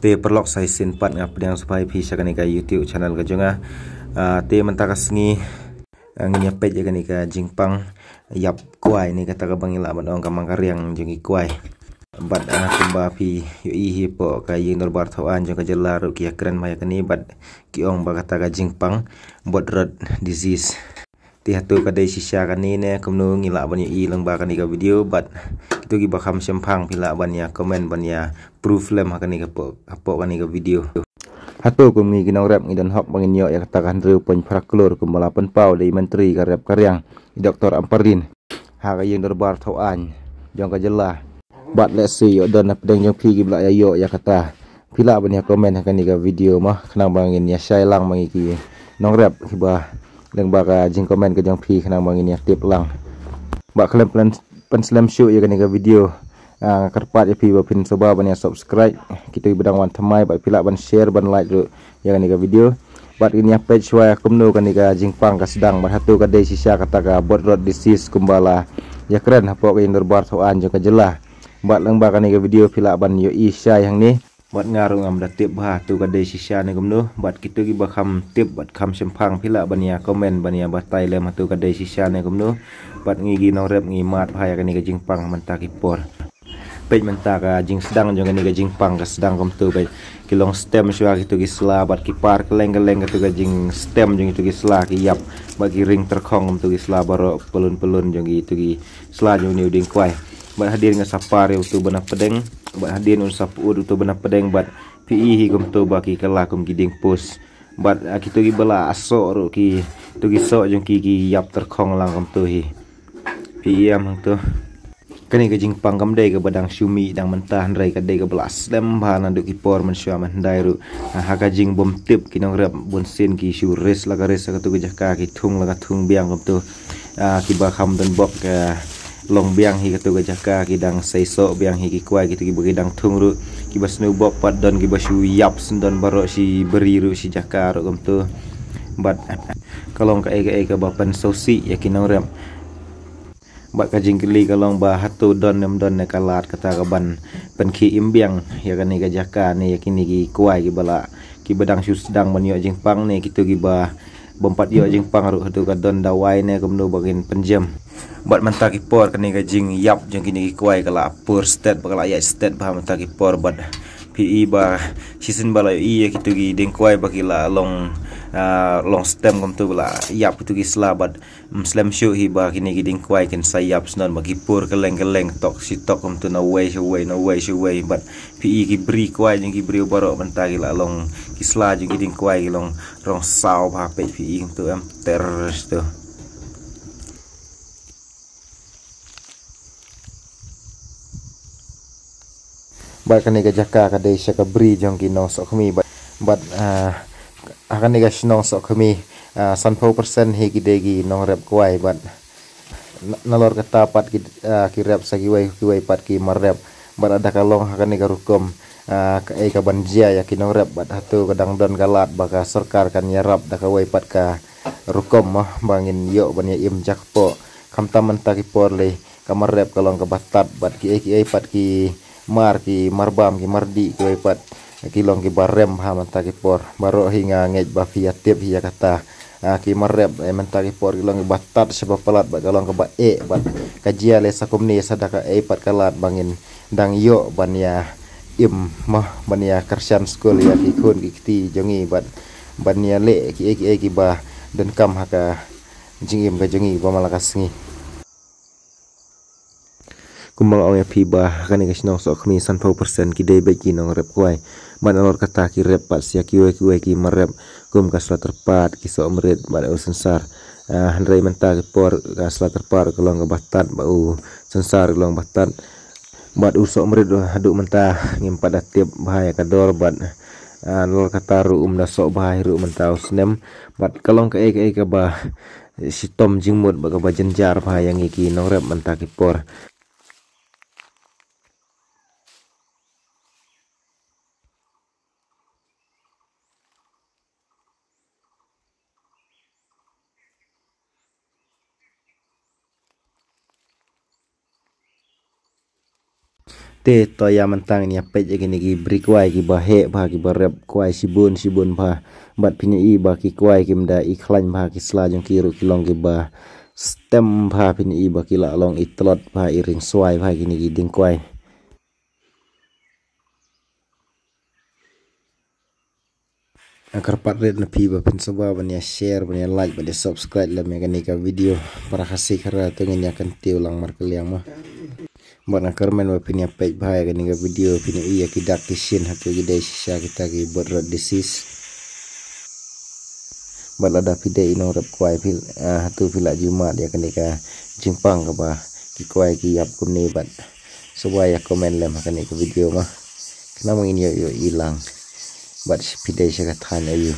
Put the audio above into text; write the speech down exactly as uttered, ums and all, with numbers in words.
Te paralok, sa shisien pat nga pdiang sngewbha ïa phi sha kane ka YouTube channel ka jong nga. Ah, te mynta ka sngi, ah, ngin ïa peit ïa kane ka jingpang ïap kwai ne kata kaba ngi lah ban ong ka mang ka riang jong ki kwai. Bad, ah, kumba phi ïohi hi hapoh ka ïing dorbar thaw aiñ jong ka jylla ruh ki ïakren bha ïa kane bad ki ong ba kata ka jingpang blood rot disease. Te hato ka dei shisha kane ne kumno, ngi lah ban ïohi lyngba kane ka video bad kito kiba kham shemphang phi lah ban ïa comment ban ïa proof lem ha kane ka hapoh, hapoh kane ka video. Hato kum ngi ki nongrep ngi don hok ba ngin ïoh ïa kata ka hynriew point phra klur kumba la pynpaw da i Myntri ka rep ka riang, i Doctor Ampareen, ha ka ïing dorbar thaw aiñ jong ka jylla? Bad lehse ïoh don na pdeng jong phi kiba la ïa ïoh ïa kata. Phi lah ban ïa comment ha kane ka video mo, khnang ba ngin ïa shai lang ma ngi ki nongrep kiba lyngba ka jingcomment ka jong phi, khnang ba ngin ïa tip lang. Bad khlem pyn, pynslem shuh ïa kane ka video, ah, nga kyrpad ïa phi ba phin sngewbha ban ïa subscribe, kito kiba dang wan thymmai, bad phi lah ban share ban like ruh ïa kane ka video. Bad ngin ïa peit shuwa ïa kumno kane ka jingpang ka sdang bad hato ka dei shisha kata ka blood rot disease kumba la ïakren hapoh ka ïing dorbar thaw aiñ jong ka jylla. Bad lyngba kane ka video phi lah ban ïohi shai hangne. Bad nga ruh ngam da tip bha hato ka dei shisha ne kumno. Bad kito kiba kham tip bad kham shemphang phi lah ban ïa comment ban ïa batai lem hato ka dei shisha ne kumno. Bad ngi ki nongrep ngi mad bha ïa kane ka jingpang mynta ki por. Peit mynta ka jingsdang jong kane ka jingpang ka sdang kumto, peit. Ki long stem shuwa kito ki sla bad ki par kylleng kylleng kito ka jingstem jong kito ki sla ki ïap. Bad ki ring tyrkhong kumto ki sla baroh, pyllun pyllun jong kito ki sla jong une u dieng kwai. Bad hadien nga sa par ïa uto ba na pdeng, bad hadien un sa pyut uto ba na pdeng, bad phi i hi kumto ba ki kylla kum ki dieng post. Bad, ah, kito kiba la soh ruh kito ki soh jong ki ki ïap tyrkhong lang kumto hi. Phi i em hangto. Kane ka jingpang kam dei kaba dang shu mih dang mynta, hynrei ka dei kaba la slem bha naduh ki por mynshuwa mynhyndai ruh. Ah, ha ka jingbym tip ki nongrep bunsien ki shu risk la ka risk ha kato ka jaka, ki thung la ka thung biang kumto. Ah, kiba kham don bok ka long biang hi kato ka jaka, ki dang sei soh biang hi ki kwai, kito kiba ki dang thung ruh, kiba sniew bok pat don kiba shu ïap syndon baroh shi bri ruh shi jaka ruh kumto. Bad ka long kaei kaei kaba pynsngewsih ïa ki nongrep. Bad ka jingkylli ka long ba hato don ne ym don ne ka lad kata kaban pynkhie im biang ïa kane ka jaka ne ïa kine ki kwai kiba la, kiba dang shu sdang ban ïoh jingpang ne kito kiba bym pat ïoh jingpang ruh, hato ka don dawai ne kumno ba kin pynjem. Bad mynta ki por kane ka jingïap jong kine ki kwai ka la pur stet bad ka la ïaid stet bha mynta ki por bad phi i ba shisien ba la ïohi ïa kito ki dieng kwai ba ki la long, ah, long stem kumto ba la ïap kito ki sla bad ym slem shuh hi ba kine ki dieng kwai kin sa ïap syndon ba ki pur kylleng kylleng tok shi tok kumto na wei sha wei na wei sha wei bad phi i ki bri kwai jong ki briew baroh mynta ki la long ki sla jong ki dieng kwai ki long rong saw bha peit phi i kumto em ter to. Bad kane ka jaka ka dei sha ka bri jong ki nongsohkhmi bad, bad, ah, ha kane ka shnong Sohkhmi, ah, sanphew percent hi ki dei ki nongrep kwai bad na-, nalor kata pat ki, ah, ki rep sa kiwei kiwei pat ki mar rep. Bad lada ka long ha kane ka rukom, ah, kaei kaban jia ïa ki nongrep bad hato ka dang don ka lad ba ka sorkar kan ïarap da kawei pat ka rukom mo ba ngin ïoh ban ïa im jakpoh. Khamtam mynta ki por lei ka mar rep ka long kaba tad bad kiei kiei pat ki mar, ki mar bam, ki mar dih kiwei pat ki long kiba rem bha mynta ki por. Baroh hi nga ngeit ba phi ïa tip hi ïa kata. Ah, ki mar rep, eh, mynta ki por ki long kiba tad shaba palat bad ka long kaba eh bad ka jia lei sa kumne sa da kaei pat ka lad ba ngin dang ïoh ban ïa im mo ban ïa kyrshan skul ïa ki khun ki kti jong ngi bad ban ïa leh kiei kiei kiba donkam ha ka jingim ka jong ngi ba man la ka sngi. Kumba nga ong ïa phi ba ha kane ka shnong Sohkhmi sanphew percent ki dei beit ki nongrep kwai. Bad nalor kata ki rep pat sa ïa kiwei kiwei ki mar rep kum ka sla tyrpad, ki sohmrit bad u synsar. Ah, hynrei mynta ki por ka sla tyrpad ka long kaba tad bad u synsar ka long ba tad. Bad u sohmrit haduh mynta ngim pat da tip bha ïa ka dor bad, ah, nalor kata ruh um da soh bha hi ruh mynta u snem. Bad ka long kaei kaei kaba shitom jingmut bad kaba jynjar bha ïa ngi ki nongrep mynta ki por. Te to ïa mynta ngin ïa peit ïa kine ki bri kwai kiba heh bha, kiba rep kwai shibun shibun bha. Bad phin ïohi ba ki kwai kim da i khlaiñ bha, ki sla jong ki ruh ki long kiba stem bha, phin ïohi ba ki la long i tlot bha, i ring swai bha kine ki dieng kwai. Nga kyrpad rit na phi ba phin sngewbha ban ïa share, ban ïa like, ban ïa subscribe lem ïa kane ka video. Para Khasi Khara, to ngin ïa kyntiew lang markylliang mo. Bad nga kyrmen ba phin ïa peit bha ïa kane ka video, phin ïa i ïa ki dak ki shin, hato ki dei shisha kita ki birth rot disease. Bad lada phi dei i nongrep kwai phi, ah, hato phi la ju mad ïa kane ka jingpang kaba ki kwai ki ïap kumne bad sngewbha ïa comment lem ha kane ka video mo. Khnang ba ngin ïoh ïohi lang. Bad phi dei sha ka thaiñ aiu.